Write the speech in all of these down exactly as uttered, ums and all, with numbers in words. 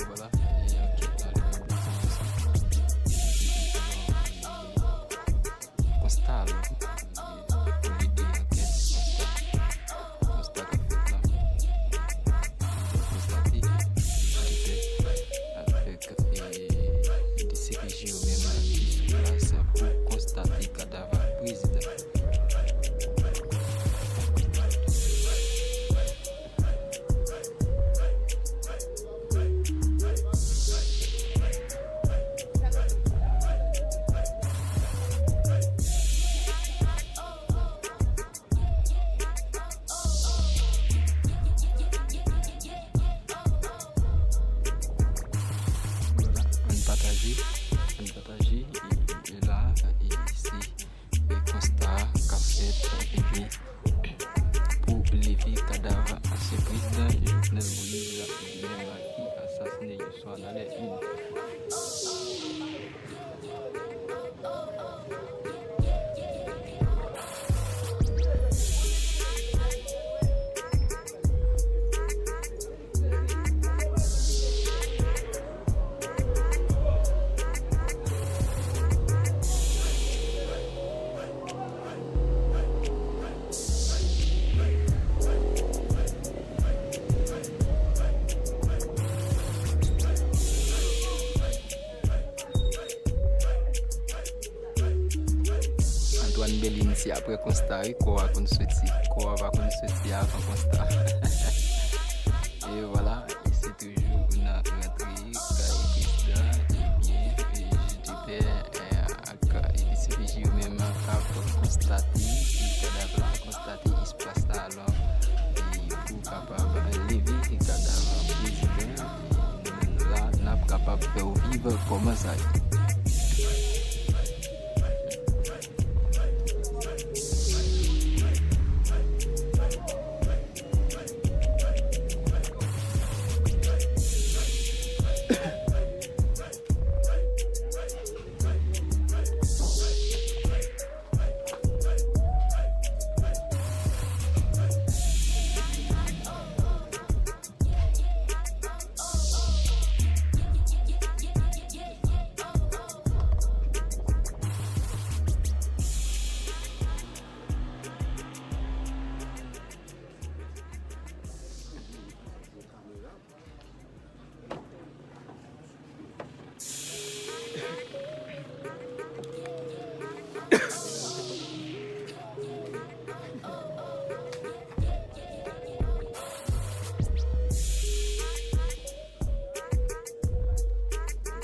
Vwala, e ankèt la li menm li sanble sa. Konsta, alò, pou ede ankèt, konsta, konsta k ap fèt la. Konstate, juditè avèk, e, D C P J yo menm ki sou plas pou konstate kadav prezidan. Ann pataje, ann pataje, e, e la, e se, e konsta k ap fèt, epi pou leve kadav ansyen prezidan Jovenel Moïse, menm ki asasine yè swa nan lè ini. Antoine Belin, se apre konsta, wi, kò a konn soti. Kò a pa konn soti avan konsta. E vwala, e se toujou nan rantre kay prezidan, ebyen, e, juditè, e, ak, e, D C P J yo menm k ap konstate, e, kadav la, konstate espas la, alò, e, pou kapab leve kadav prezidan, e, nou menm la, n ap kapab fè w viv kòman sa ye.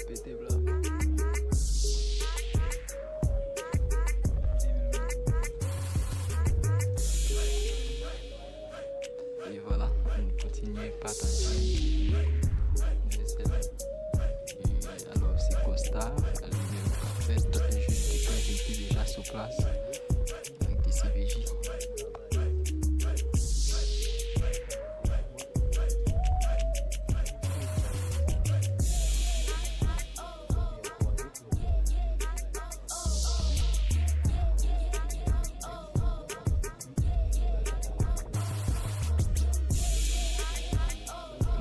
Pete bla. E vwala, ann kontinye pataje. E, alò, se konsta, li menm k ap fèt, juditè ki deja sou plas, avèk D C P J.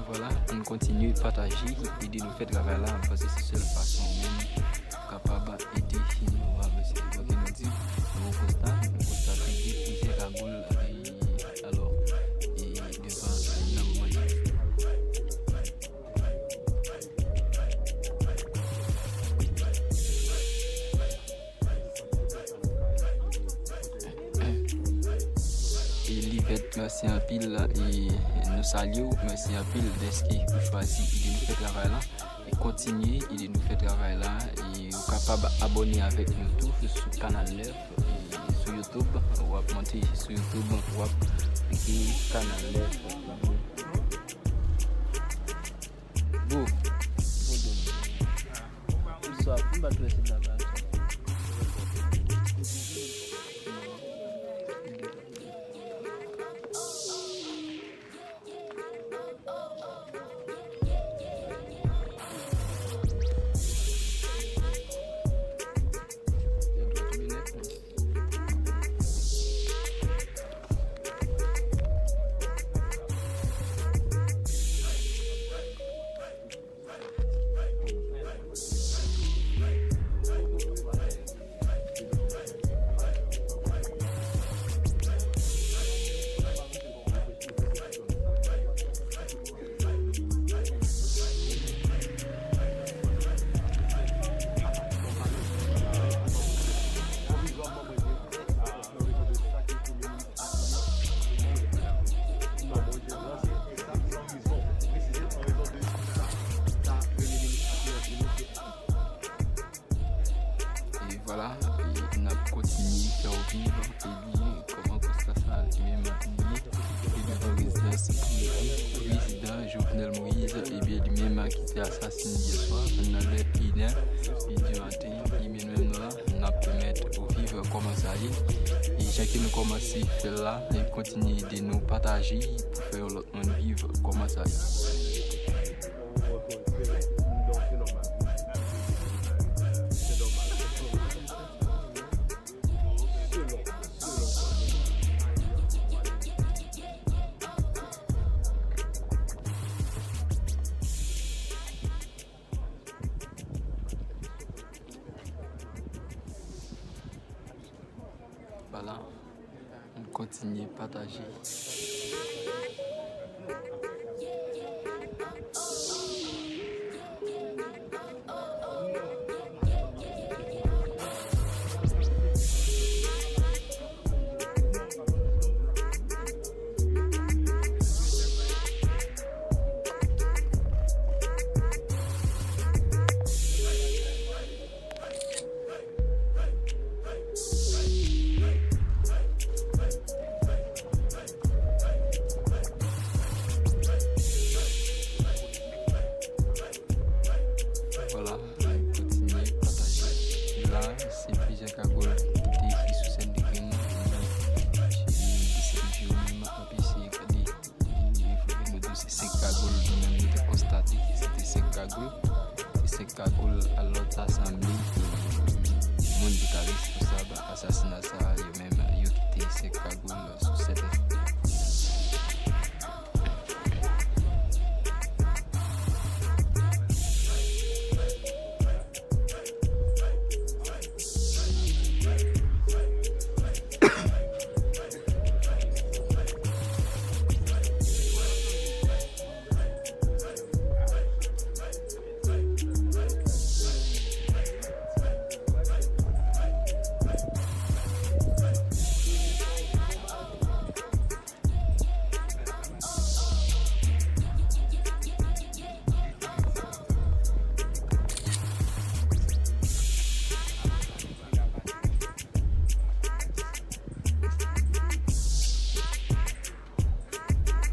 Vwala, ann kontinye pataje, ede nou fè travay la, paske se sèl fason menm pou kapab ede nou avanse. Donk, nou di, nou konsta, nou konstate gen plizyè kagoul, e, alò, e, devan, nan moman sa. E li Pèt, mèsi anpil, e nou salye w. Mèsi anpil dèske ou chwazi ede nou fè travay la. E kontinye ede nou fè travay la. E ou kapab abòne avèk nou tou sou Kanal nèf, e sou YouTube. W ap monte sou YouTube, w ap klike Kanal nèf. Bon. Bonswa, m pa t wè se la, la. E vwala, e n ap kontinye fè w viv e li kòman konsta sa li menm li ye. E devan rezidans prezidan Jovenel Moïse, ebyen li menm ki te asasine yè swa nan lè inè di maten, li menm la, n ap pèmèt ou viv kòman sa ye. E jan ke nou kòmanse fè l la, e kontinye ede nou pataje pou fè yon lòt moun viv kòman sa ye. Vwala, m kontinye pataje. Vwala, kontinye pataje. La, se plizyè kagòl ki te ekri sou sèt de grenn nan. E se videyo menm ap eseye gade. E fòk nou di w se senk kagòl nou menm nou te konstate ke se te senk kagòl. Se senk kagòl a lòt asanble moun ki ta responsab asasina sa a, yo menm yo kite senk kagòl sou sèt la.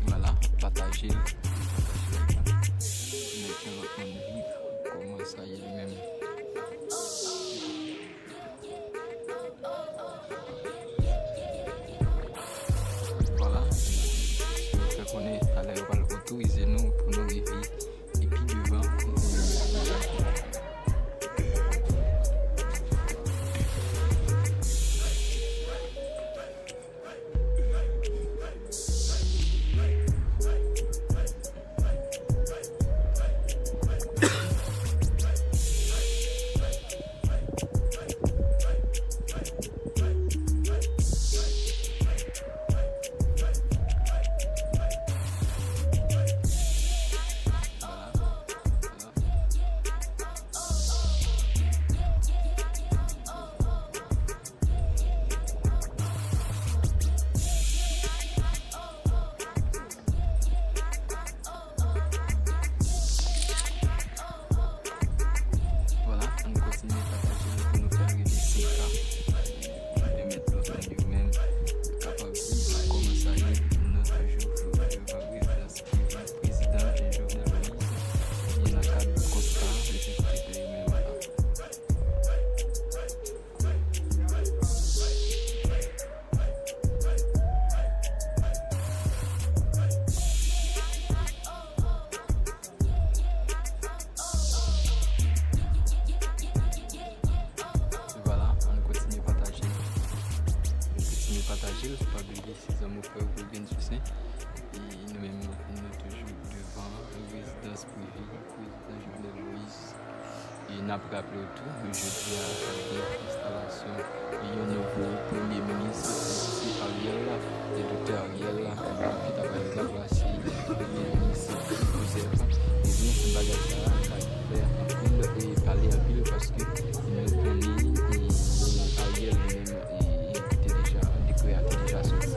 Vwala, pataje l. Pataje l. Mete lòt moun viv kòman sa ye li menm. Vwala. Yo fè konnen talè yo pral otorize nou pou nou rive epi devan. E se zanmi w frè w Wilgens Toussaint. E nou menm, nou toujou devan rezidans prive prezidan Jovenel Moïse. E n ap raple w tou, jodi a, ap gen enstalasyon yon nouvo premye minis, se Ariel, e doktè Ariel, ki ta pral ranplase premye minis Joseph. Ebyen, bagay sa a, sa ki fè anpil, e pale anpil, paske nou konnen, e, Ariel li menm, e, te deja, dekrè a te deja soti.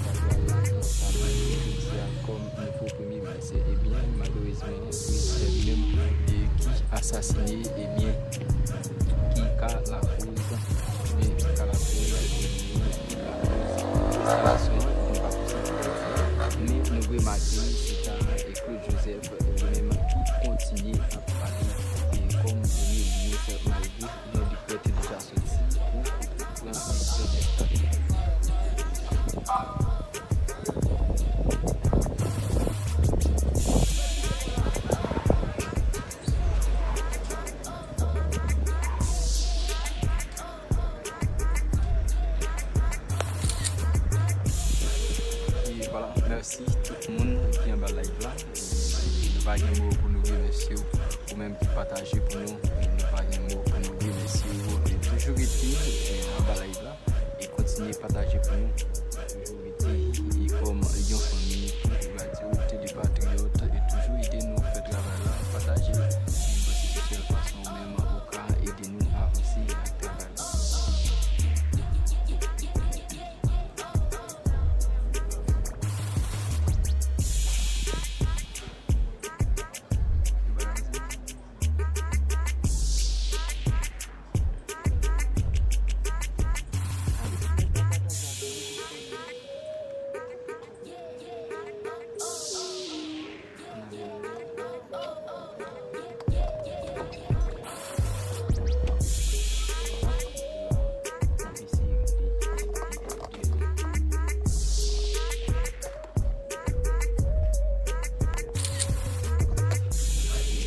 Sa pral, sa pral jodi a kòm nouvo premye minis. Ebyen, malerezman, prezidan li menm, e, ki asasine, ebyen, ki ka lakoz, ebyen, ki ka lakoz, ebyen, ki lakoz enstalasyon an, nou pa posib di. Men nou remake, se ta, e, Claude Joseph, e, li menm ki kontinye ap pale, e, kòm premye minis, malgre yon dekrè te deja soti pou pran Joseph. E vwala, mèsi tout moun ki anba live la. Nou pa gen mo pou nou remèsye w, ou menm ki pataje pou nou. Nou pa gen mo pou nou remèsye w. E toujou rete, e, anba live la. E kontinye pataje pou nou. Toujou rete, e, kòm yon fanmi, nou va di w, Tele Patriyòt, e toujou ede nou fè travay la, pataje. Mwen panse se sèl fason ou menm ou ka ede nou avanse ak travay la.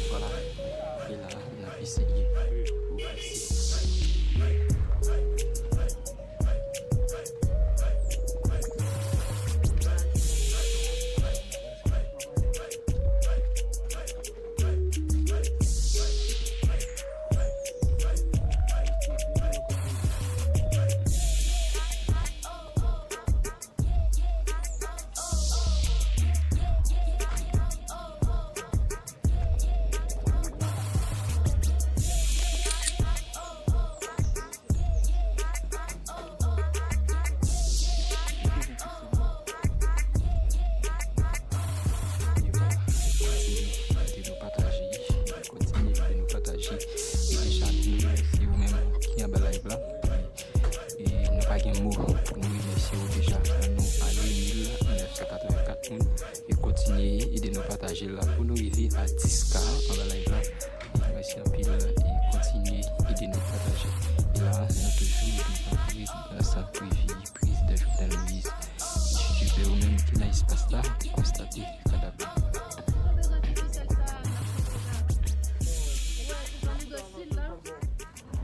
Vwala, e la, n ap eseye ofisye. Kontinye ede nou pataje, kontinye ede nou pataje. E deja, nou remèsye ou menm ki anba live la. E nou pa gen mo pou nou remèsye ou deja. Nou ale mil nèf san katrevenkat moun. E kontinye ede nou pataje l la pou nou rive a dis K anba live la. E mèsi anpil e kontinye ede nou pataje. E la, nou toujou devan rezidans prive prezidan Jovenel Moïse. Joseph ou menm ki nan espas la, konstate kadav la.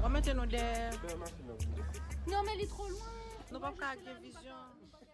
W ap mete nou dèyè. Non, men li twò lwen. Nou p ap ka gen vizyon.